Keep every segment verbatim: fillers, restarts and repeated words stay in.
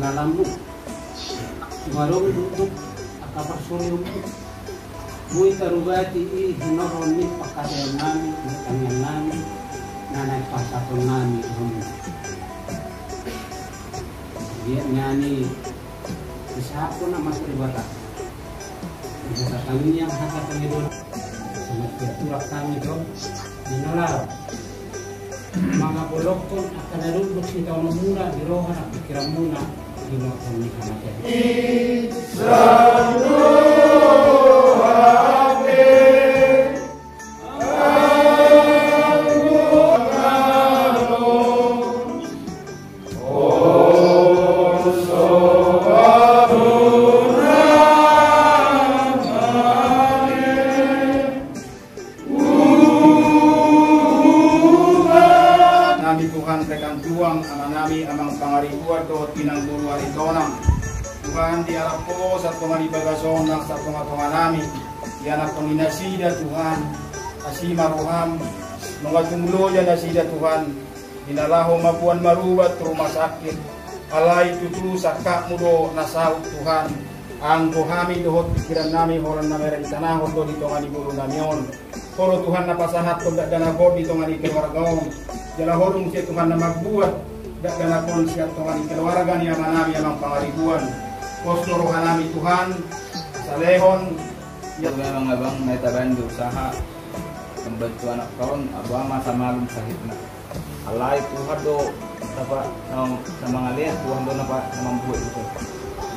Alammu. Tung adong dukduk angka parsorion. Boi tarubati i hinorhon ni pangkataion nami, tangiang nami, na naeng pasahaton nami di hamu. Dia nani disahaphon nama Debata. Debata tangiang, hata pangidoan. Sama dia turak kami do di na laho mangabolongkon angka na dukduk sitaononmuna di roha nang pingkiranmuna di nongkrong ni hamatean. Nami Tuhan, rekan tuang, amanami, amang pangaribuan, dohot inang boru Aritonang. Tuhan, diarap Ho satonga di bagas on nang satonga-tonga nami. Dianakhon ni nasida, Tuhan, asi ma roham, nunga tung loja nasida, Tuhan, di na laho mamboan marubat tu rumah sakit. Alai tutu sangkapmu do na saut, Tuhan. Anggo hami dohot pingkiran nami holan na mereng tanahon do di tonga ni ngolu nami on. Ho do Tuhan na pasahathon dakdanak on di tonga ni keluarga on. Jala Ho do muse Tuhan na mambuat dakdanak on sian tonga ni keluarga ni amanami amang pangaribuan. Pos do rohanami Tuhan, salehon. Ia memang abang na tabaen di usaha membantu anak kaon, abang masa malum sahitna. Alai Tuhan do na pa, na, na mangalean, Tuhan do na pa, na mambuat itu.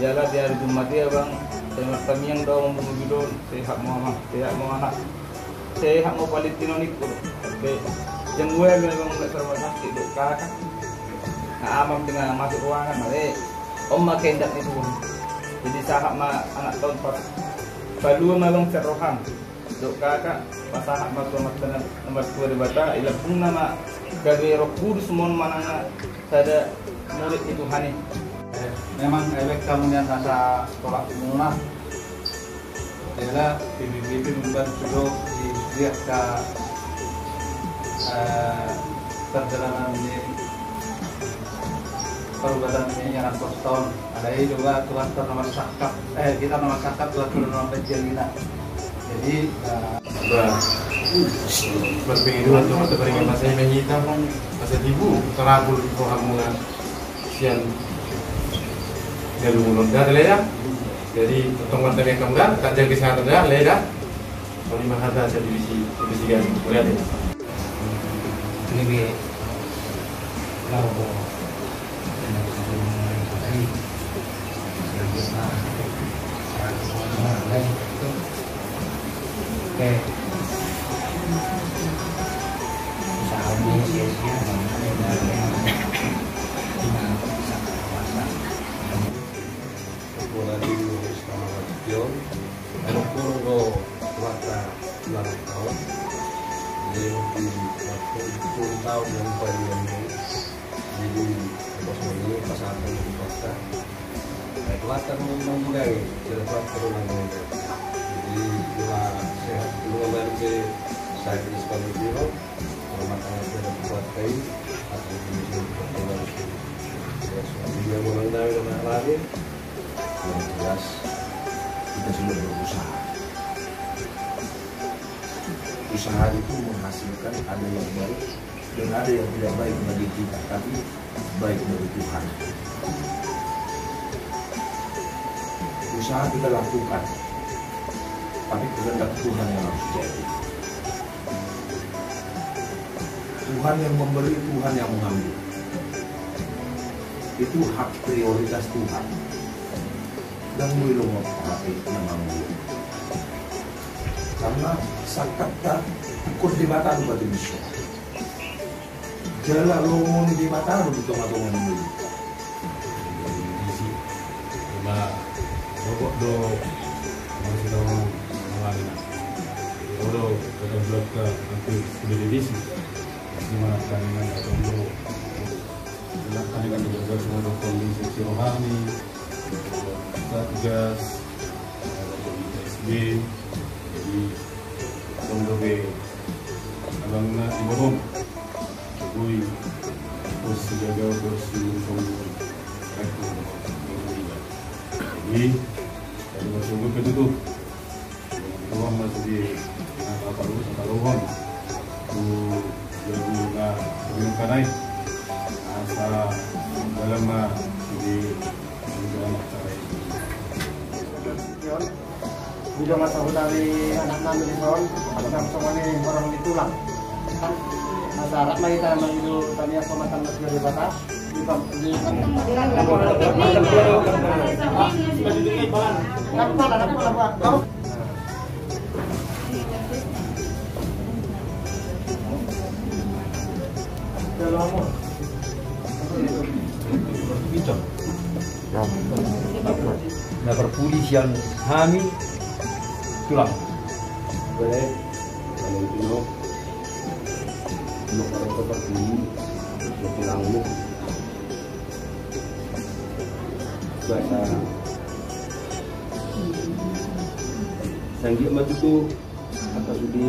Jala di ari Jumat i abang, sai martamiang do mambuat mobil on, sehat mo amang, sehat mo anak. Sehat mo palintinon ikku. Be, jam dua memang nggak serba sakit do kakak. Na amam dengan masuk ruangan, ale. Om ma kehendak ni Tuhan. Jadi sahat ma anak kaon pas. Palua ma abang sian roham. Dok kakak, pasahat ma tu Amanta na martua Debata, i lambungna ma gabe Roh Kudus mon manang na sada murid ni Tuhan i. Eh, memang, eh, baen hamu nian asa tolak muna. Jala P B B P membantu do di, di angka, eh, perjalanan ni perubatan ni anak kos on. Alai do ba Tuhan na marsangkap, eh, hita na marsangkap, Tuhan na mambahen jala hita. Jadi, eh, ba, marpingiduan do, marpingiduan masa i ma hita, masa tibu, tarapul rohamuna sian galungan on da, ale da. Jadi, tongtong martamiang hamu da, tajal kesehatan da, ale da. Pauli ma hata sian divisi, divisi gas. Mauliate. Lebih laho. Oke. Usaha ini sia-sia. Ketua Dadi Istana Nasution. Anu kurung do kuasa ulang tahun. Jadi mungkin waktu sepuluh tahun yang paling. Jadi pas ini pasangan di kota. Kuatan memang budaya, tidak kuat turun lagi. Jadi dua sehat, dua balik ke sakit seperti itu. Rumah tangga tidak kuat kain, atau bisa berkeluarga. Dia mulai dari rumah lagi. Yang jelas, kita sudah berusaha. Usaha itu menghasilkan ada yang baik dan ada yang tidak baik bagi kita, tapi baik bagi Tuhan. Usaha kita lakukan, tapi kehendak Tuhan yang harus jadi. Tuhan yang memberi, Tuhan yang mengambil. Itu hak prioritas Tuhan. Dan boi lo mau pakai nama gue. Karena sangkapta, ikut di mata lu batu bisa. Jala lo mau di mata lu di tengah-tengah lu. Jadi, ima, rokok do, masih tahu, mengalami. Olo, kata belakang, nanti sudah divisi. Di mana kami nang atau lo, kami kan juga semua kondisi si rohani, satgas, S B, jadi, atau lebih, abang na di bawah, Jokowi, posisi jaga, posisi mendukung, rektor. Jadi, jadi masuk ke tutup. Tuhan masih di, nah, apa lu, apa lu, Bang? Tu, jadi, nah, jadi kanai. Asa, dalam, nah, jadi, jadi dalam acara ini. Di dongan sahuta ni anak nami di son, asa songon i horong ni tulang. Asa rap ma hita mangido tamias pamatan na sian Debata. Na parpudi sian hami tulang. Baik, kalau itu no, mau kalau seperti ini, mau pulang lu. Baik, ah. Sanggi maju tu. Angka sude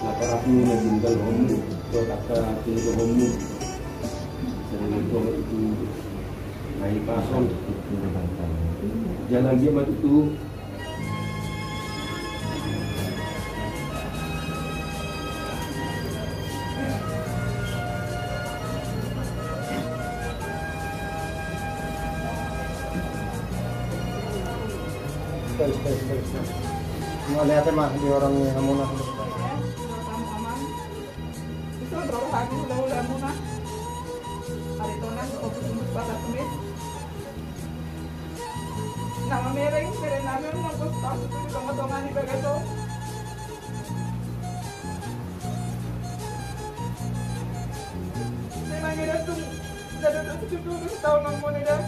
na parapmu na tinggal homu, dohot angka tinggal homu. Sering itu itu na i pason. Jalan dia maju tu. Mauliate ma di horong ni hamuna. Ison roha ni hula-hulamuna. Ari tonang do obu sumus patas mis. Na mamereng bere nami on nang pos tasu tu di tonga-tonga ni bagaso. Memang ida tung dada tu tutu tu tahu nang mone dah.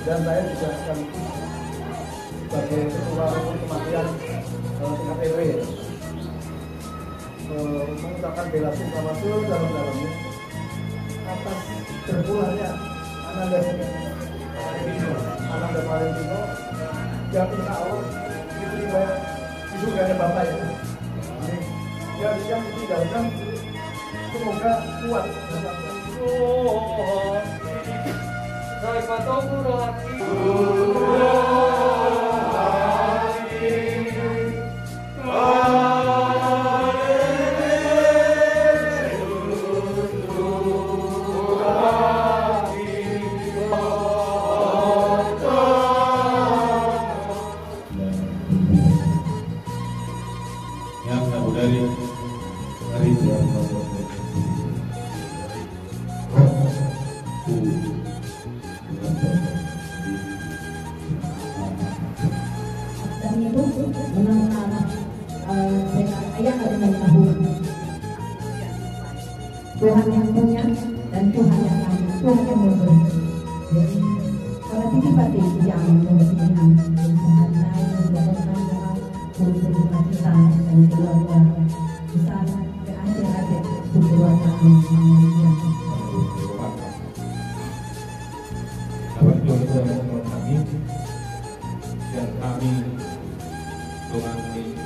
Dan saya juga sekaligus sebagai ketua rukun kematian, eh, tingkat R W, eh, mengucapkan bela sungkawa sedalam-dalamnya atas terbunuhnya Ananda, Ananda Valentino, yang insya Allah diterima di surganya Bapa itu. Amin. Dan yang ditinggalkan semoga kuat. Yang na bodari ari dia. Dan itu benar-benar, eh, saya kata, ayah kata, Tuhan yang punya dan Tuhan yang kaya, Tuhan yang memberi. Jadi, kalau titip hati, jangan lupa Tuhan. Tuhan yang memberikan doa untuk kita dan keluarga besar, ke adik-adik, untuk keluarga yang sama. Dapat juga kita yang mengalami dan kami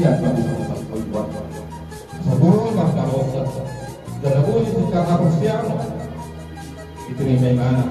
Ia, Tuhan, di bawah satu kali buat. Sebelum bangsa dosa. Dan aku di sini karena persiapan. Itu nih, main mana?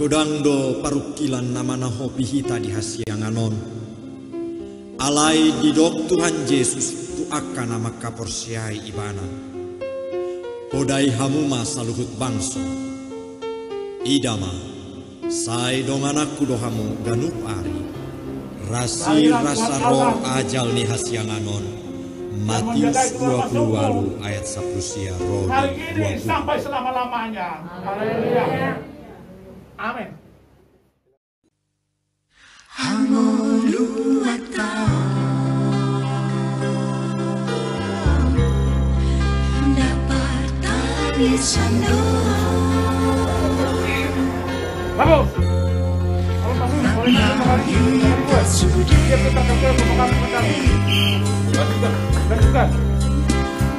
Godang do parungkilon na manahopi hita di hasiangan on. Alai didok Tuhan Jesus tu angka na mangkaporseai Ibana: Podai hamu ma saluhut bangso. Ida ma, sai dongananku do hamu ganup ari. Rasirasa ro ajal ni hasiangan on. Matius dua puluh walu ayat sapuluh sia ro di dua puluh. Sampai selama-lamanya. Haleluya. Amin. Hangoluan taon, dapat tangisan dohot. Bagus. Kalau masuk, kalau masuk, kalau masuk, kalau masuk, dia tetap akan terus memahami kita. Lanjutkan, lanjutkan.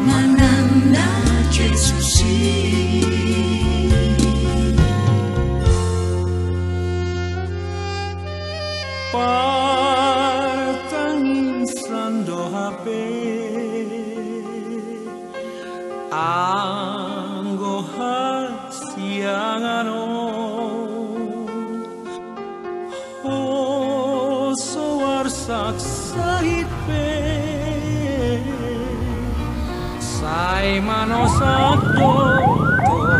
Manang na Jesus i. Partangisan do hape anggo hasiangan on. Hoso arsak sahit pe, sai manosak do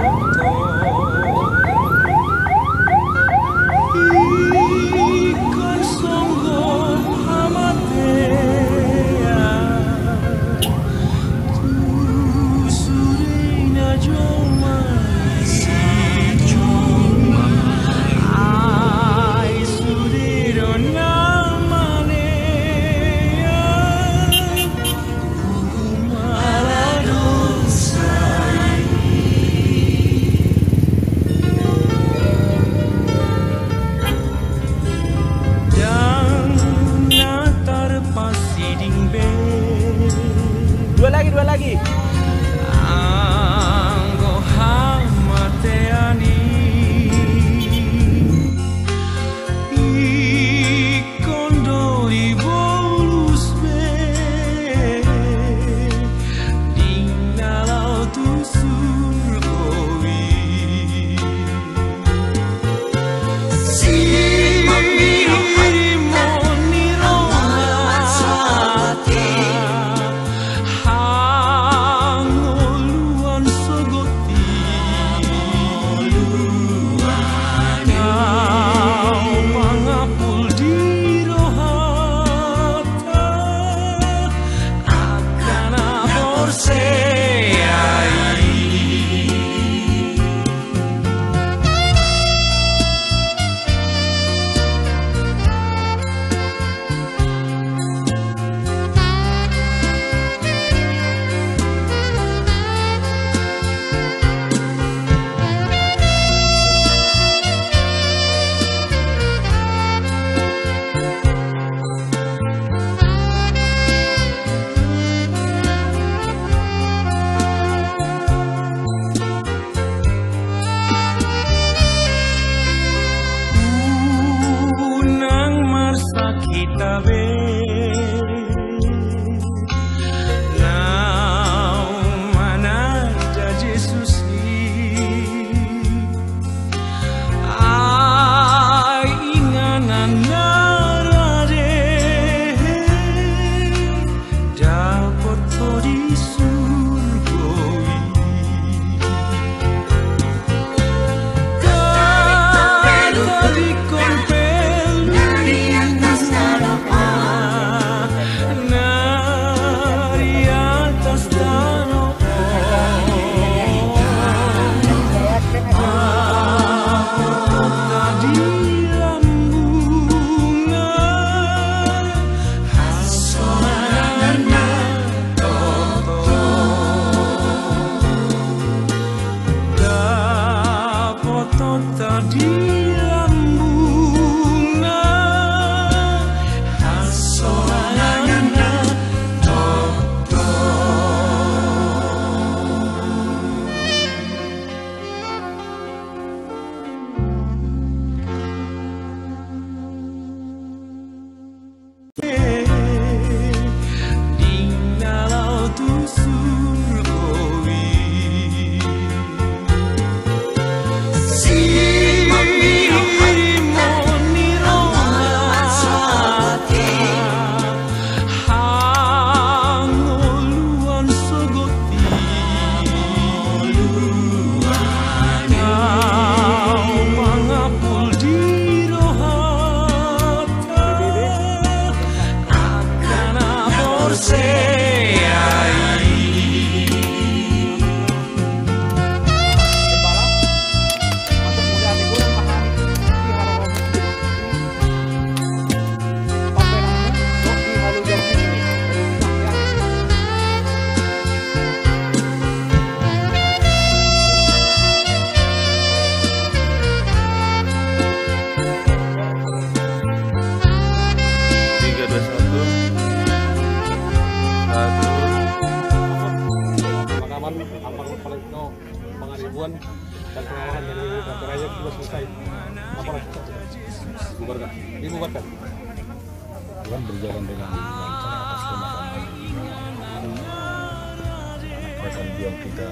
tongtong. Ingkon songgop hamatean tu sude na jolma i. Ai sude do na manean hukum ala dosa i. Ndang na tarpasiding be. Dua lagi, dua lagi. Anggo hamatean i, ingkon do dibolus be. Ding na laho tu surgo i. Sipangirimon ni roha, hangoluan sogot i. Nau mangapul di rohanta angka na porsea i. Naung mananda Jesus i, ai inganan na rade dapot ho di surgo i. Tadingkon pe na di atas tano on, na di atas tano on, dapotonta di lambungna hasonangan na toto. Dapotonta di lambungna hasonangan na toto. Ding na laho tu surgo i. Sirimon ni roha hangoluan sogot i. Naung mangapul di roha angka na porsea i. Tiga, dua, satu. Satu. Pemakaman almarhum Paletno Pangaribuan dan pengawalan dari Raja sudah selesai. Laporan. Dibubarkan. Dibubarkan. Tuhan berjalan dengan lancar atas pemakaman anak rekan juang kita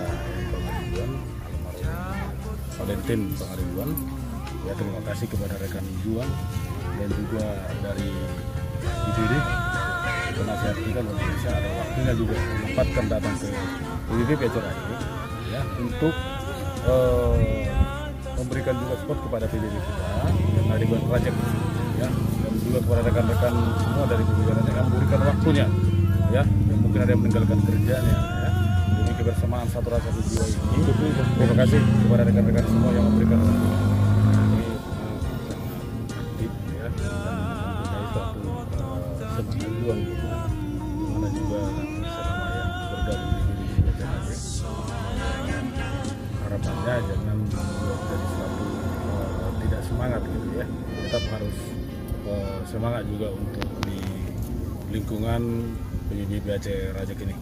yang Pangaribuan, almarhum Valentin Pangaribuan. Ya, terima kasih kepada rekan juang dan juga dari I P D, penasehat kita luar biasa, ada waktunya juga menyempatkan datang ke I P D acara ini, ya, untuk, eh, memberikan juga support kepada P B B kita yang ada di Buan Rajek, ya, dan juga kepada rekan-rekan semua dari P B B Rajek yang memberikan waktunya, ya, yang mungkin ada yang meninggalkan kerjanya, ya, demi kebersamaan satu rasa satu jiwa ini. Terima kasih kepada rekan-rekan semua yang memberikan waktunya. Ini, eh, sangat aktif, ya, dan mempunyai satu, eh, semangat juang kita, di mana juga selama yang bergabung di P B B Rajek, harapannya jangan membuat jadi suatu, eh, tidak semangat gitu ya. Tetap harus, eh, semangat juga untuk di lingkungan P B B P A C Rajek ini.